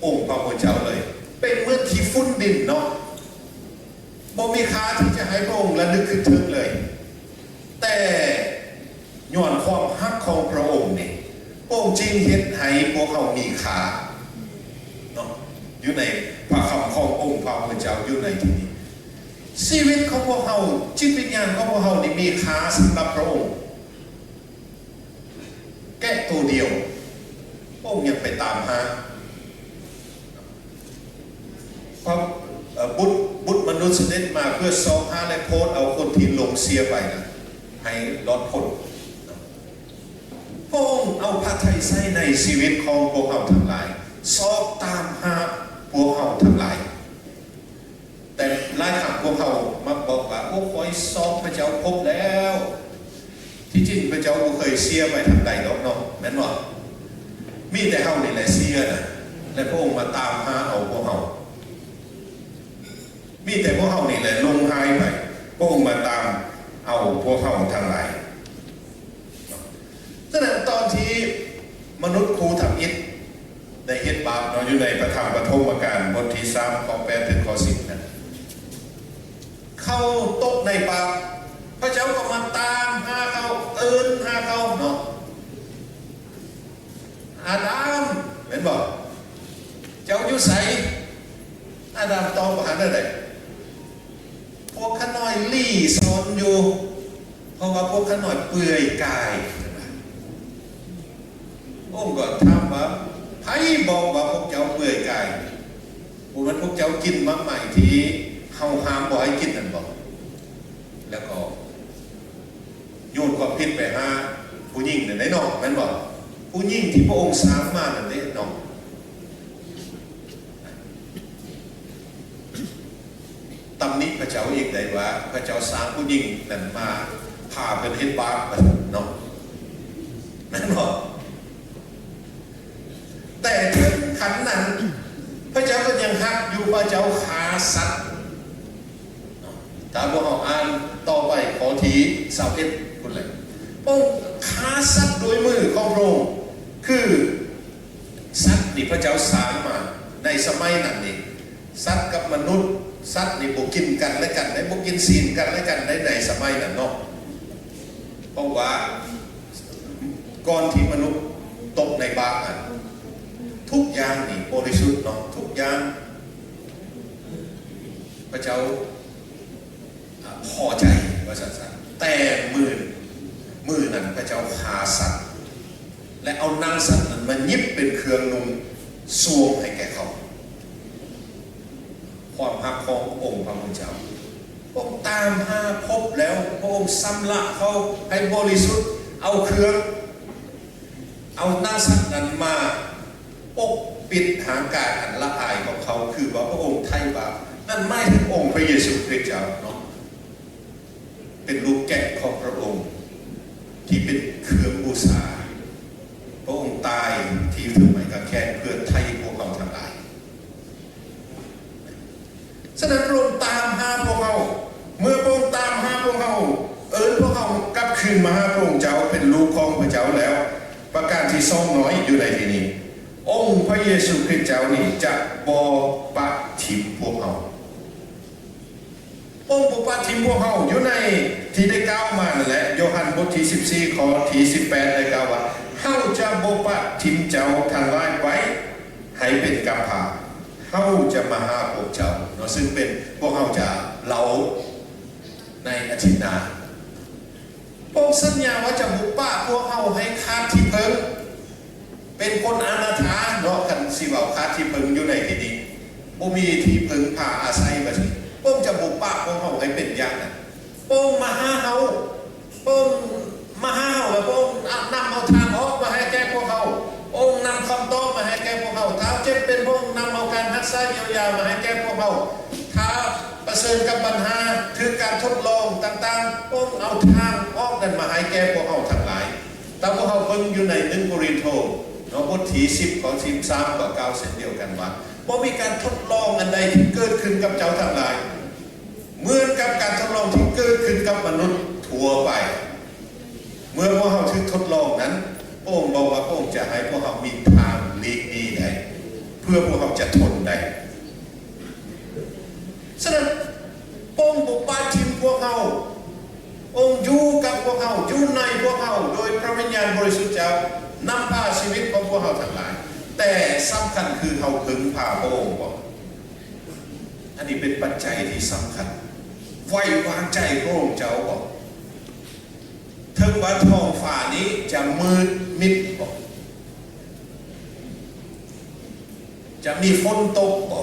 ອົງພະຜູ້ເຈົ້າເລີຍ. ເປັນເໝືອນຂີ້ຝຸ່ນດິນເນາະ ບໍ່ມີຄ່າທີ່ຈະໃຫ້ພະອົງລະນຶກຄຶດເຖິງເລີຍ. ແຕ່ຍ້ອນຄວາມຮັກຂອງພະອົງນີ້ ພະອົງຈຶ່ງເຮັດໃຫ້ພວກເຮົາມີຄ່າເນາະ ຢູ່ໃນພະຄຳຂອງອົງພະຜູ້ເຈົ້າຢູ່ໃນທີ່ນີ້. ຊີວິດຂອງພວກເຮົາ ຈິດວິນຍານຂອງພວກເຮົານີ້ມີຄ່າສຳລັບພະອົງ. ແກະໂຕດຽວ ພະອົງຍັງໄປຕາມຫາ. ພະ ເອີ ບຸດ ບຸດມະນຸດສະເດັດມາເພື່ອຊອກຫາ ແລະໂປດເອົາຄົນທີ່ຫຼົງເສຍໄປນັ້ນໃຫ້ລອດພົ້ນ. ພະອົງເອົາພະໄທໃສ່ໃນຊີວິດຂອງພວກເຮົາທັງຫຼາຍ ຊອກຕາມຫາພວກເຮົາທັງຫຼາຍ. ແຕ່ຫຼາຍຄັ້ງພວກເຮົາມັກບອກວ່າ ໂອ້ ຂ້ອຍຊອກພະເຈົ້າພົບແລ້ວ. ທີ່ຈິງພະເຈົ້າບໍ່ເຄີຍເສຍໄປທາງໃດດອກເນາະ ແມ່ນບໍ່? ມີແຕ່ເຮົານີ້ແຫຼະເສຍນະ ແລະພະອົງມາຕາມຫາເອົາພວກເຮົາ. ມີແຕ່ພວກເຮົານີ້ແຫຼະຫຼົງຫາຍໄປ ພະອົງມາຕາມເອົາພວກເຮົາທັງຫຼາຍ. ສະນັ້ນຕອນທີ່ມະນຸດຄູ່ທຳອິດໄດ້ເຮັດບາບເນາະ ຢູ່ໃນພະທຳປະຖົມມະການ ບົດທີສາມ ຂໍ້ແປດເຖິງຂໍ້ສິບນັ້ນ ເຂົາຕົກໃນບາບ ພະເຈົ້າກໍມາຕາມຫາເຂົາ ເອີ້ນຫາເຂົາເນາະ. ອາດາມ ແມ່ນບໍ່? ເຈົ້າຢູ່ໃສ? ອາດາມຕອບວ່າ ອັນໃດ? ພວກຂ້ານ້ອຍຫຼີ່ຊອນຢູ່ ເພາະວ່າພວກຂ້ານ້ອຍເປື່ອຍກາຍ. ອົງກໍຖາມວ່າ ໃຜບອກວ່າພວກເຈົ້າເປື່ອຍກາຍ? ບໍ່ແມ່ນພວກເຈົ້າກິນໝາກໄມ້ທີ່ເຮົາຫ້າມບໍ່ໃຫ້ກິນນັ້ນບໍ? ແລ້ວກໍ ໂຍນຄວາມຜິດໄປຫາຜູ້ຍິງນັ້ນເດ້ເນາະ ແມ່ນບໍ່? ຜູ້ຍິງທີ່ພະອົງສ້າງມານັ້ນເດ້ເນາະ. ຕຳໜິພະເຈົ້າອີກໄດ້ວ່າ ພະເຈົ້າສ້າງຜູ້ຍິງນັ້ນມາພາເພິ່ນເຮັດບາບເນາະ ແມ່ນບໍ່? ແຕ່ເຖິງຂັ້ນນັ້ນ ພະເຈົ້າກໍຍັງຮັກຢູ່ ພະເຈົ້າຂ້າສັດ. ຖ້າພວກເຮົາອ່ານຕໍ່ໄປຂໍ້ທີຊາວເອັດພຸ້ນແຫຼະ ພະອົງຂ້າສັດດ້ວຍມືຂອງພະອົງ ຄືສັດນີ້ພະເຈົ້າສ້າງມາໃນສະໄໝນັ້ນນີ້ ສັດກັບມະນຸດ ສັດນີ້ບໍ່ກິນກັນແລະກັນໄດ໋ ບໍ່ກິນຊີ້ນກັນແລະກັນໄດ໋ ໃນສະໄໝນັ້ນເນາະ. ເພາະວ່າກ່ອນທີ່ມະນຸດຕົກໃນບາບນັ້ນ ທຸກຢ່າງນີ້ບໍລິສຸດເນາະ ທຸກຢ່າງ ພະເຈົ້າ ອາ ພໍໃຈວ່າຊັ້ນຊະ. ແຕ່ມື້ ມື້ນັ້ນພະເຈົ້າຂ້າສັດ ແລະເອົາໜັງສັດນັ້ນມາຫຍິບເປັນເຄື່ອງນຸ່ງສວມໃຫ້ແກ່ເຂົາ. ຄວາມຮັກຂອງອົງພະຜູ້ເຈົ້າ ອົງຕາມຫາພົບແລ້ວ ພະອົງຊຳລະເຂົາໃຫ້ບໍລິສຸດ ເອົາເຄື່ອງ ເອົາໜັງສັດນັ້ນມາປົກປິດຮ່າງກາຍອັນລະອາຍຂອງເຂົາ ຄືວ່າພະອົງໄຖ່ບາບ. ນັ້ນໝາຍເຖິງອົງພະເຢຊູຄຣິດເຈົ້າເນາະ ເປັນລູກແກະຂອງພະອົງທີ່ເປັນເຄື່ອງບູຊາ. ພະອົງຕາຍທີ່ຖືກໄມ້ກາງແຂນເພື່ອໄຖ່ພວກເຮົາທັງຫຼາຍ. ສະນັ້ນ ພະອົງຕາມຫາພວກເຮົາ. ເມື່ອພະອົງຕາມຫາພວກເຮົາ ເອີ້ນພວກເຮົາກັບຄືນມາຫາພະອົງເຈົ້າ ເປັນລູກຂອງພະເຈົ້າແລ້ວ ປະການທີສອງນ້ອຍຢູ່ໃນທີ່ນີ້ ອົງພະເຢຊູຄຣິດເຈົ້ານີ້ຈະບໍ່ປະຖິ້ມພວກເຮົາ. ອົງບໍ່ປະຖິ້ມພວກເຮົາ. ຢູ່ໃນທີ່ໄດ້ກ່າວມານັ້ນແຫຼະ ໂຢຮັນບົດທີສິບສີ່ ຂໍ້ທີສິບແປດ ໄດ້ກ່າວວ່າ ເຮົາຈະບໍ່ປະຖິ້ມເຈົ້າທັງຫຼາຍໄວ້ໃຫ້ເປັນກຳພ້າ ເຮົາຈະມາຫາພວກເຈົ້າເນາະ ຊຶ່ງເປັນ ພວກເຮົາຈະເລົ່າໃນອາທິດໜ້າ. ພະອົງສັນຍາວ່າຈະບໍ່ປະພວກເຮົາໃຫ້ຂາດທີ່ເພິ່ງ ເປັນຄົນອະນາຖາເນາະ ຄັນຊິເວົ້າຂາດທີ່ເພິ່ງຢູ່ໃນທີ່ນີ້ ບໍ່ມີທີ່ເພິ່ງພາອາໄສວ່າຊັ້ນ ພະອົງຈະບໍ່ປະພວກເຮົາໃຫ້ເປັນຢ່າງນັ້ນ. ພະອົງມາຫາເຮົາ, ພະອົງມາຫາເຮົາ ແລະ ພະອົງນຳເອົາທາງອອກມາໃຫ້ແກ່ພວກເຮົາ, ພະອົງນຳຄຳຕອບມາໃຫ້ແກ່ພວກເຮົາ. ຖ້າເຈັບເປັນ, ພະອົງນຳເອົາການຮັກສາຢຽວຢາມາໃຫ້ແກ່ພວກເຮົາ. ຖ້າປະເຊີນກັບບັນຫາ, ຖືກການທົດລອງຕ່າງໆ, ພະອົງເອົາທາງອອກນັ້ນມາໃຫ້ແກ່ພວກເຮົາທັງຫຼາຍ. ຖ້າພວກເຮົາເບິ່ງຢູ່ໃນໜຶ່ງໂກລິນໂທເນາະ ບົດທີສິບ ຂໍ້ສິບສາມກໍກ່າວເຊັ່ນດຽວກັນວ່າ, ບໍ່ມີການທົດລອງອັນໃດທີ່ເກີດຂຶ້ນກັບເຈົ້າທັງຫຼາຍ ເໝືອນກັບການທົດລອງທີ່ເກີດຂຶ້ນກັບມະນຸດທົ່ວໄປ. ເມື່ອພວກເຮົາຖືກທົດລອງນັ້ນ, ພະອົງບອກວ່າພະອົງຈະໃຫ້ພວກເຮົາມີທາງຫຼີກໜີໄດ້, ເພື່ອພວກເຮົາຈະທົນໄດ້. ສະນັ້ນ, ພະອົງບໍ່ປະຖິ້ມພວກເຮົາ, ພະອົງຢູ່ກັບພວກເຮົາ, ຢູ່ໃນພວກເຮົາ ໂດຍພະວິນຍານບໍລິສຸດເຈົ້ານຳພາຊີວິດຂອງພວກເຮົາທັງຫຼາຍ. ແຕ່ສຳຄັນຄືເຮົາເພິ່ງພາພະອົງບໍ? ອັນນີ້ເປັນປັດໄຈທີ່ສຳຄັນ. ໄວ້ວາງໃຈພະອົງເຈົ້າບໍ? ເຖິງວ່າທ້ອງຟ້ານີ້ຈະມືດມິດບໍ? ຈະມີຝົນຕົກບໍ?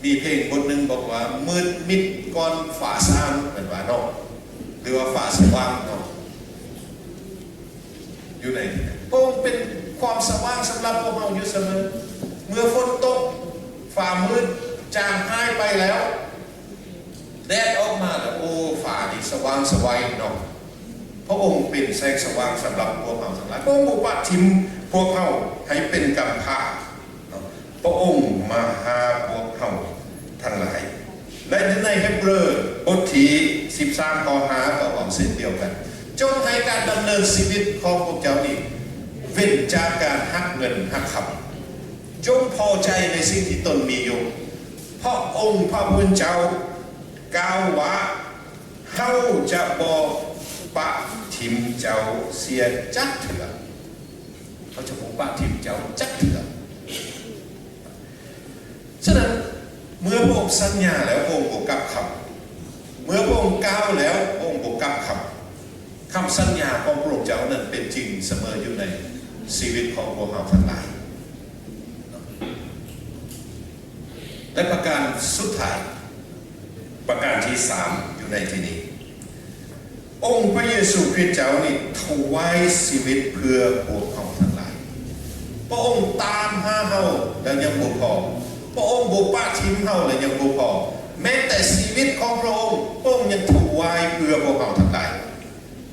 ມີເພງບົດໜຶ່ງບອກວ່າ ມືດມິດກ່ອນຟ້າສາງ ເພິ່ນວ່າເນາະ ຫຼືວ່າຟ້າສະຫວ່າງເນາະ. ຢູ່ໃນທີ່ນັ້ນ ພະອົງເປັນຄວາມສະຫວ່າງສຳລັບພວກເຮົາຢູ່ສະເໝີ. ເມື່ອຝົນຕົກ, ຟ້າມືດຈາງຫາຍໄປແລ້ວ, ແດດອອກມາແລ້ວ, ໂອ້, ຟ້ານີ້ສະຫວ່າງສະໄຫວເນາະ. ພະອົງເປັນແສງສະຫວ່າງສຳລັບພວກເຮົາທັງຫຼາຍ. ພະອົງບໍ່ປະຖິ້ມພວກເຮົາໃຫ້ເປັນກຳພ້າເນາະ. ພະອົງມາຫາພວກເຮົາທັງຫຼາຍ. ແລະ ໃນເຮັບເຣີບົດທີສິບສາມ ຂໍ້ຫ້າ ກໍເວົ້າເຊັ່ນດຽວກັນ, ຈົ່ງໃຫ້ການດຳເນີນຊີວິດຂອງພວກເຈົ້ານີ້ເວັ້ນຈາກການຮັກເງິນຮັກຄຳ. ຈົ່ງພໍໃຈໃນສິ່ງທີ່ຕົນມີຢູ່. ພະອົງພະຜູ້ເປັນເຈົ້າກ່າວວ່າ, ເຮົາຈະບໍ່ປະຖິ້ມເຈົ້າເສຍຈັກເທື່ອ. ເຮົາຈະບໍ່ປະຖິ້ມເຈົ້າຈັກເທື່ອ. ສະນັ້ນ, ເມື່ອພະອົງສັນຍາແລ້ວ, ພະອົງບໍ່ກັບຄຳ. ເມື່ອພະອົງກ່າວແລ້ວ, ພະອົງບໍ່ກັບຄຳ. ຄຳສັນຍາຂອງພະອົງເຈົ້ານັ້ນເປັນຈິງສະເໝີຢູ່ໃນຊີວິດຂອງພວກເຮົາທັງຫຼາຍ. ແລະ ປະການສຸດທ້າຍ, ປະການທີສາມ ຢູ່ໃນທີ່ນີ້, ອົງພະເຢຊູຄຣິດເຈົ້ານີ້ຖວາຍຊີວິດເພື່ອພວກເຮົາທັງຫຼາຍ. ພະອົງຕາມຫາເຮົາແລ້ວຍັງບໍ່ພໍ, ພະອົງບໍ່ປະຖິ້ມເຮົາແລ້ວຍັງບໍ່ພໍ, ແມ້ແຕ່ຊີວິດຂອງພະອົງ, ພະອົງຍັງຖວາຍເພື່ອພວກເຮົາທັງຫຼາຍ,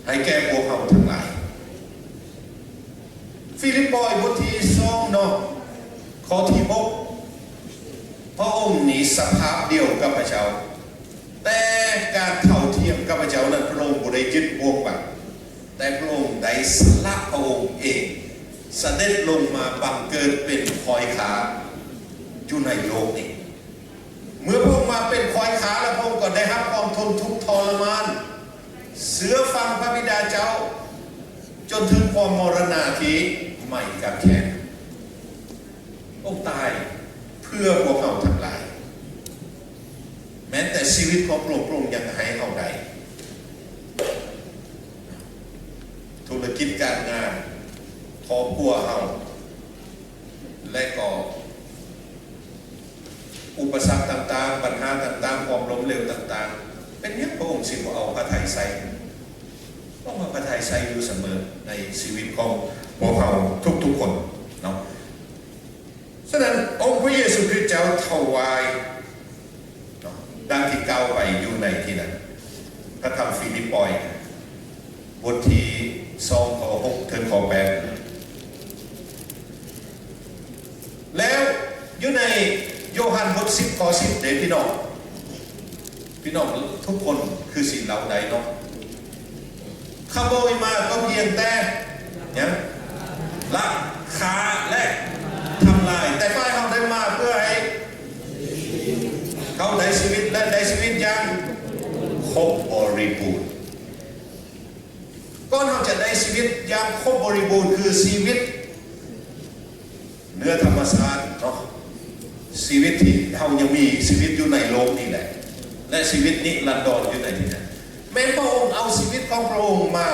ໃຫ້ແກ່ພວກເຮົາທັງຫຼາຍ. ຟີລິບປອຍບົດທີສອງເນາະ, ຂໍ້ທີຫົກ, ພະອົງນີ້ສະພາບດຽວກັບພະເຈົ້າ, ແຕ່ການເທົ່າທຽມກັບພະເຈົ້ານັ້ນ ພະອົງບໍ່ໄດ້ຍຶດຫວງໄວ້, ແຕ່ພະອົງໄດ້ສະຫຼະພະອົງເອງ, ສະເດັດລົງມາບັງເກີດເປັນຄອຍຄາຢູ່ໃນໂລກນີ້. ເມື່ອພະອົງມາເປັນຄອຍຄາແລ້ວ, ພະອົງກໍໄດ້ຮັບຄວາມທົນທຸກທໍລະມານ, ເຊື່ອຟັງພະບິດາເຈົ້າ, ຈົນເຖິງຄວາມມໍລະນະທີ່ໄໝ້ກາງແຂນ. ພະອົງຕາຍເພື່ອພວກເຮົາທັງຫຼາຍ. ແມ້ແຕ່ຊີວິດຂອງພະອົງ, ພະອົງຍັງໃຫ້ເຮົາໄດ້. ທຸລະກິດການງານ, ຄອບຄົວເຮົາ, ແລະ ກໍ ອຸປະສັກຕ່າງໆ, ບັນຫາຕ່າງໆ, ຄວາມລົ້ມເຫຼວຕ່າງໆ, ເປັນຫຍັງພະອົງຊິບໍ່ເອົາພະໄທໃສ່? ພະອົງເອົາພະໄທໃສ່ຢູ່ສະເໝີໃນຊີວິດຂອງພວກເຮົາທຸກໆຄົນເນາະ. ສະນັ້ນ, ອົງພະເຢຊູຄຣິດເຈົ້າຖວາຍເນາະ, ດັ່ງທີ່ກ່າວໄປຢູ່ໃນທີ່ນັ້ນ, ພະທຳຟີລິບປອຍ ບົດທີສອງ ຂໍ້ຫົກເຖິງຂໍ້ແປດ ແລ້ວຢູ່ໃນໂຍຮັນບົດສິບ ຂໍ້ສິບເດ້ພີ່ນ້ອງ, ພີ່ນ້ອງທຸກຄົນຄືຊິເລົ່າໄດ້ເນາະ. ຂະໂມຍມາກໍພຽງແຕ່ຫຍັງ? ລັກ, ຂ້າ ແລະ ທຳລາຍ, ແຕ່ຝ່າຍເຮົາໄດ້ມາເພື່ອໃຫ້ເຮົາໄດ້ຊີວິດ ແລະ ໄດ້ຊີວິດຢ່າງຄົບບໍລິບູນ. ກ່ອນເຮົາຈະໄດ້ຊີວິດຢ່າງຄົບບໍລິບູນ ຄືຊີວິດເໜືອທຳມະຊາດເນາະ, ຊີວິດທີ່ເຮົາຍັງມີຊີວິດຢູ່ໃນໂລກນີ້ແຫຼະ ແລະ ຊີວິດນິລັນດອນຢູ່ໃນທີ່ນັ້ນ, ແມ່ນພະອົງເອົາຊີວິດຂອງພະອົງມາ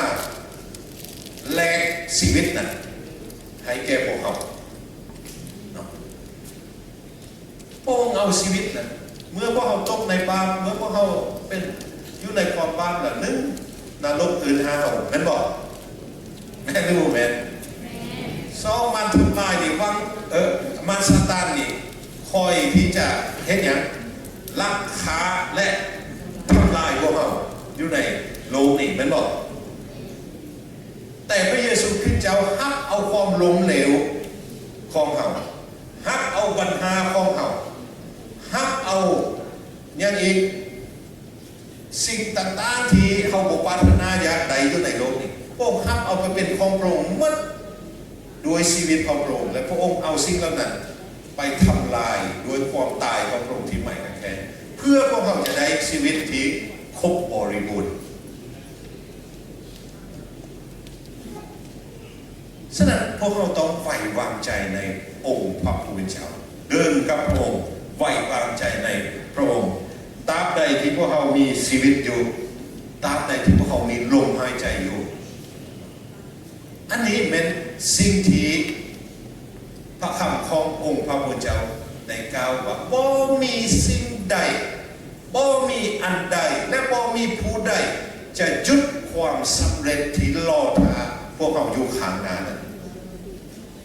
ແລກຊີວິດນັ້ນໃຫ້ແກ່ພວກເຮົາເນາະ. ພະອົງເອົາຊີວິດນັ້ນ ເມື່ອພວກເຮົາຕົກໃນບາບ, ເມື່ອພວກເຮົາເປັນຢູ່ໃນຄວາມບາບລະ ໜຶ່ງ ນະລົກອື່ນຫາເຮົາ, ແມ່ນບໍ່? ແມ່ນຫຼືບໍ່ແມ່ນ? ສອງ ມານທຳລາຍນີ້ຫວັງ, ເອີ ມານຊາຕານນີ້ຄອຍທີ່ຈະເຮັດຫຍັງ? ລັກຂ້າ ແລະ ທຳລາຍພວກເຮົາຢູ່ໃນໂລກນີ້, ແມ່ນບໍ່? ແຕ່ພະເຢຊູຄຣິດເຈົ້າຮັບເອົາຄວາມລົ້ມເຫຼວຂອງເຮົາ, ຮັບເອົາບັນຫາຂອງເຮົາ, ຮັບເອົາຫຍັງອີກ? ສິ່ງຕ່າງໆທີ່ເຮົາບໍ່ປາດຖະໜາຢາກໄດ້ຢູ່ໃນໂລກນີ້, ພະອົງຮັບເອົາໄປເປັນຂອງພະອົງໝົດ ດ້ວຍຊີວິດຂອງພະອົງ, ແລະ ພະອົງເອົາສິ່ງເຫຼົ່ານັ້ນໄປທຳລາຍດ້ວຍຄວາມຕາຍຂອງພະອົງທີ່ໄໝ້ຄັບແຄ້ນ, ເພື່ອພວກເຮົາຈະໄດ້ຊີວິດທີ່ຄົບບໍລິບູນ. ສະນັ້ນ ພວກເຮົາຕ້ອງໄວ້ວາງໃຈໃນອົງພະຜູ້ເປັນເຈົ້າ, ເດີນກັບພະອົງ, ໄວ້ວາງໃຈໃນພະອົງ, ຕາບໃດທີ່ພວກເຮົາມີຊີວິດຢູ່, ຕາບໃດທີ່ພວກເຮົາມີລົມຫາຍໃຈຢູ່. ອັນນີ້ແມ່ນສິ່ງທີ່ພະຄຳຂອງອົງພະຜູ້ເປັນເຈົ້າໄດ້ກ່າວວ່າ, ບໍ່ມີສິ່ງໃດ, ບໍ່ມີອັນໃດ ແລະ ບໍ່ມີຜູ້ໃດຈະຢຸດຄວາມສຳເລັດທີ່ລໍຖ້າພວກເຮົາຢູ່ຂ້າງໜ້ານັ້ນ.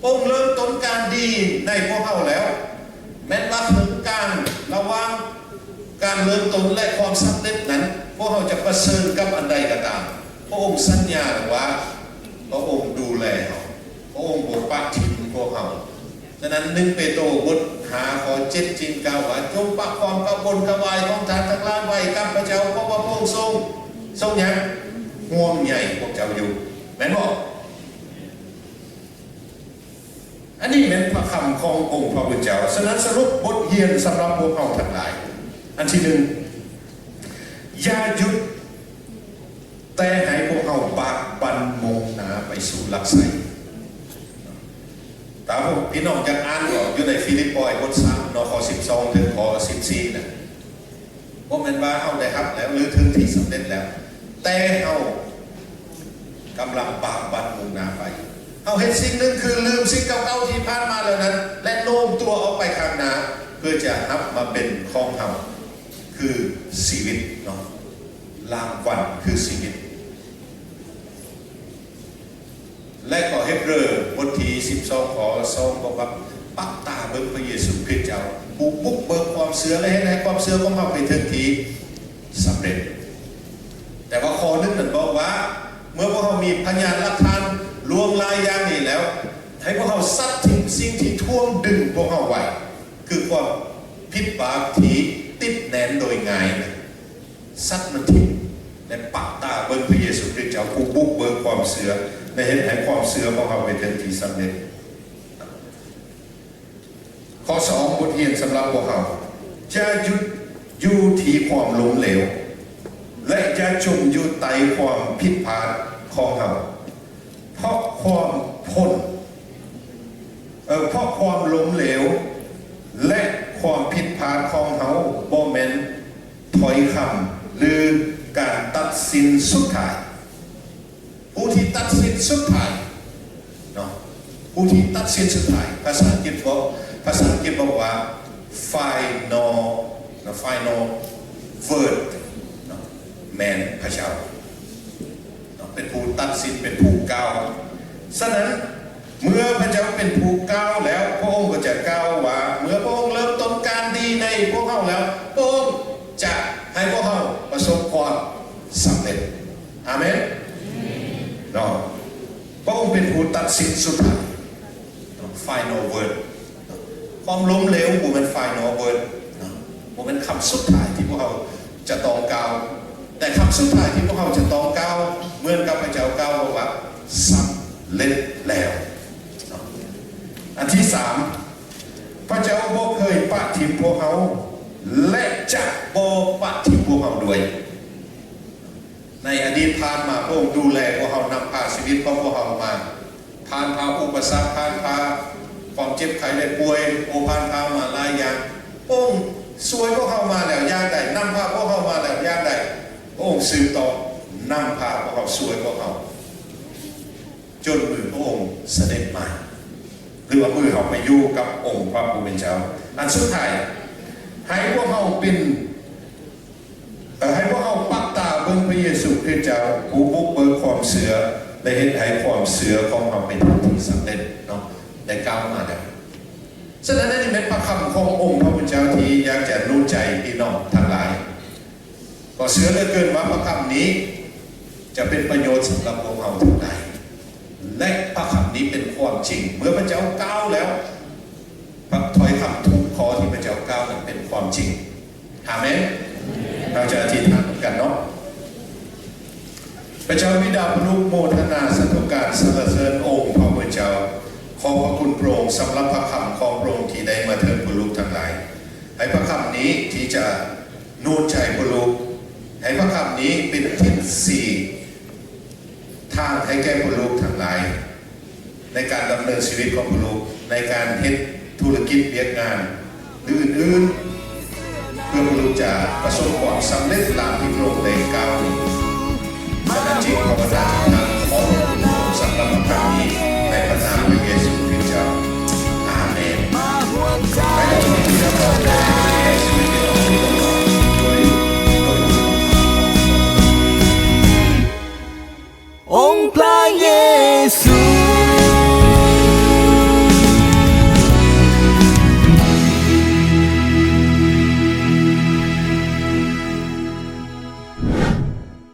ອົງເລີ່ມຕົ້ນການດີໃນພວກເຮົາແລ້ວ, ແມ່ນວ່າເຄິ່ງກາງລະຫວ່າງການເລີ່ມຕົ້ນ ແລະ ຄວາມສຳເລັດນັ້ນ, ພວກເຮົາຈະປະເຊີນກັບອັນໃດກໍຕາມ, ພະອົງສັນຍາວ່າ ພະອົງດູແລເຮົາ, ພະອົງບໍ່ປະຖິ້ມພວກເຮົາ. ສະນັ້ນ ໜຶ່ງເປໂຕບົດຫ້າ ຂໍ້ເຈັດ ຈຶ່ງກ່າວວ່າ, ຈົ່ງປະຄວາມກະວົນກະວາຍຂອງທ່ານທັງຫຼາຍໄວ້ກັບພະເຈົ້າ, ເພາະວ່າພະອົງຊົງ, ຊົງຫຍັງ? ຫ່ວງໃຍພວກເຈົ້າຢູ່, ແມ່ນບໍ່? ອັນນີ້ແມ່ນພະຄຳຂອງອົງພະຜູ້ເປັນເຈົ້າ. ສະນັ້ນ ສະຫຼຸບບົດຮຽນສຳລັບພວກເຮົາທັງຫຼາຍ, ອັນທີໜຶ່ງ, ຢ່າຢຸດ, ແຕ່ໃຫ້ພວກເຮົາບາກບັ່ນມຸ່ງໜ້າໄປສູ່ຫຼັກໄຊ. ຖ້າພວກພີ່ນ້ອງຢາກອ່ານກໍຢູ່ໃນຟີລິບປອຍບົດສາມເນາະ, ຂໍ້ສິບສອງເຖິງຂໍ້ສິບສີ່ນະ. ບໍ່ແມ່ນວ່າເຮົາໄດ້ຮັບແລ້ວ ຫຼື ເຖິງທີ່ສຳເລັດແລ້ວ, ແຕ່ເຮົາກຳລັງບາກບັ່ນມຸ່ງໜ້າໄປ. ເຮົາເຮັດສິ່ງໜຶ່ງ ຄືລືມສິ່ງເກົ່າໆທີ່ຜ່ານມາແລ້ວນັ້ນ ແລະ ໂນ້ມຕົວອອກໄປຂ້າງໜ້າ ເພື່ອຈະຮັບມາເປັນຂອງເຮົາ ຄືຊີວິດເນາະ, ລາງວັນຄືຊີວິດ. ແລະ ກໍເຮັບເຣີບົດທີສິບສອງ ຂໍ້ສອງ ບອກວ່າ, ປັບຕາເບິ່ງພະເຢຊູຄຣິດເຈົ້າ, ຜູ້ບຸກເບີກຄວາມເຊື່ອ ແລະ ເຮັດໃຫ້ຄວາມເຊື່ອຂອງເຮົາໄປເຖິງທີ່ສຳເລັດ. ແຕ່ວ່າຂໍ້ໜຶ່ງນັ້ນບອກວ່າ, ເມື່ອພວກເຮົາມີພະຍານຫຼັກຖານຫຼວງຫຼາຍຢ່າງນີ້ແລ້ວ, ໃຫ້ພວກເຮົາຊັດຖິ້ມສິ່ງທີ່ຖ່ວງດຶງພວກເຮົາໄວ້, ຄືຄວາມຜິດບາບທີ່ຕິດແໜ້ນໂດຍງ່າຍ. ຊັດມັນຖິ້ມ ແລະ ປະຕາເບິ່ງພະເຢຊູຄຣິດເຈົ້າ ຜູ້ບຸກເບີກຄວາມເຊື່ອ ແລະ ເຮັດໃຫ້ຄວາມເຊື່ອຂອງເຮົາໄປເຖິງທີ່ສຳເລັດ. ຂໍ້ສອງ ບົດຮຽນສຳລັບພວກເຮົາ, ຢ່າຢຸດຢູ່ທີ່ຄວາມລົ້ມເຫຼວ ແລະ ຢ່າຈົມຢູ່ໃຕ້ຄວາມຜິດພາດຂອງເຮົາ. ເພາະຄວາມພົ້ນ, ເອີ, ເພາະຄວາມລົ້ມເຫຼວ ແລະ ຄວາມຜິດພາດຂອງເຮົາບໍ່ແມ່ນຖ້ອຍຄຳ ຫຼື ການຕັດສິນສຸດທ້າຍ. ຜູ້ທີ່ຕັດສິນສຸດທ້າຍເນາະ, ຜູ້ທີ່ຕັດສິນສຸດທ້າຍ, ພາສາອັງກິດບອກ, ພາສາອັງກິດບອກວ່າ final, ເນາະ, final word ເນາະ, ແມ່ນພະເຈົ້າ. ເນາະ, ເປັນຜູ້ຕັດສິນ, ເປັນຜູ້ກ່າວ. ສະນັ້ນ, ເມື່ອພະເຈົ້າເປັນຜູ້ກ່າວແລ້ວ, ພະອົງກໍຈະກ່າວວ່າ, ເມື່ອພະອົງເລີ່ມຕົ້ນການດີໃນພວກເຮົາແລ້ວ, ພະອົງຈະໃຫ້ພວກເຮົາປະສົບຄວາມສຳເລັດ. ອາເມນ. ເນາະ, ພະອົງເປັນຜູ້ຕັດສິນສຸດທ້າຍ. ເນາະ, final word. ຄວາມລົ້ມເຫຼວບໍ່ແມ່ນ final word ເນາະ, ບໍ່ແມ່ນຄຳສຸດທ້າຍທີ່ພວກເຮົາຈະຕ້ອງກ່າວ, ແຕ່ຄຳສຸດທ້າຍທີ່ພວກເຮົາຈະຕ້ອງກ່າວ ເໝືອນກັບພະເຈົ້າກ່າວບອກວ່າ ສຳເລັດແລ້ວເນາະ. ອັນທີສາມ, ພະເຈົ້າບໍ່ເຄີຍປະຖິ້ມພວກເຮົາ ແລະ ຈະບໍ່ປະຖິ້ມພວກເຮົາດ້ວຍ. ໃນອະດີດຜ່ານມາ, ພະອົງດູແລພວກເຮົາ, ນຳພາຊີວິດຂອງພວກເຮົາມາ, ຜ່ານຜ່າອຸປະສັກ, ຜ່ານຜ່າຄວາມເຈັບໄຂ້ໄດ້ປ່ວຍ, ໂອ, ຜ່ານຜ່າມາຫຼາຍຢ່າງ. ພະອົງຊ່ວຍພວກເຮົາມາແລ້ວຢ່າງໃດ, ນຳພາພວກເຮົາມາແລ້ວຢ່າງໃດ, ພະອົງສືບຕໍ່ນຳພາພວກເຮົາ, ຊ່ວຍພວກເຮົາ ຈົນມື້ພະອົງສະເດັດມາ ຫຼືວ່າມື້ເຮົາໄປຢູ່ກັບອົງພະຜູ້ເປັນເຈົ້າ. ອັນສຸດທ້າຍ, ໃຫ້ພວກເຮົາເປັນ ເອີ ໃຫ້ພວກເຮົາປັກຕາເບິ່ງພະເຢຊູຄຣິດເຈົ້າ ຜູ້ບຸກເບີກຄວາມເຊື່ອ ແລະ ເຮັດໃຫ້ຄວາມເຊື່ອຂອງເຮົາເປັນທີ່ສຳເລັດເນາະ ໄດ້ກ່າວມາແລ້ວ. ສະນັ້ນ ອັນນີ້ແມ່ນພະຄຳຂອງອົງພະຜູ້ເຈົ້າທີ່ຢາກຈະໜູນໃຈພີ່ນ້ອງທັງຫຼາຍ. ກໍເຊື່ອເຫຼືອເກີນວ່າພະຄຳນີ້ຈະເປັນປະໂຫຍດສຳລັບພວກເຮົາທັງຫຼາຍ ແລະ ພະຄຳນີ້ເປັນຄວາມຈິງ. ເມື່ອພະເຈົ້າກ່າວແລ້ວ ພະ ຖ້ອຍຄຳທຸກຂໍ້ທີ່ພະເຈົ້າກ່າວນັ້ນເປັນຄວາມຈິງ. ອາເມນ. ເຮົາຈະອະທິຖານນຳກັນເນາະ. ພະເຈົ້າບິດາຜູ້ລູກ ໂມທະນາສາທຸການສັນລະເສີນອົງພະຜູ້ເຈົ້າ. ຂອບພະຄຸນພະອົງສຳລັບພະຄຳຂອງພະອົງທີ່ໄດ້ມາເຖິງຜູ້ລູກທັງຫຼາຍ. ໃຫ້ພະຄຳນີ້ທີ່ຈະໜູນໃຈຜູ້ລູກ, ໃຫ້ພະຄຳນີ້ເປັນທິດຊີ້ທາງໃຫ້ແກ່ຜູ້ລູກທັງຫຼາຍ ໃນການດຳເນີນຊີວິດຂອງຜູ້ລູກ, ໃນການເຮັດທຸລະກິດວຽກງານ ຫຼື ອື່ນໆ ເພື່ອຜູ້ລູກຈະປະສົບຄວາມສຳເລັດຕາມທີ່ພະອົງໄດ້ກ່າວນີ້. ສະນັ້ນຈຶ່ງພາວະນາ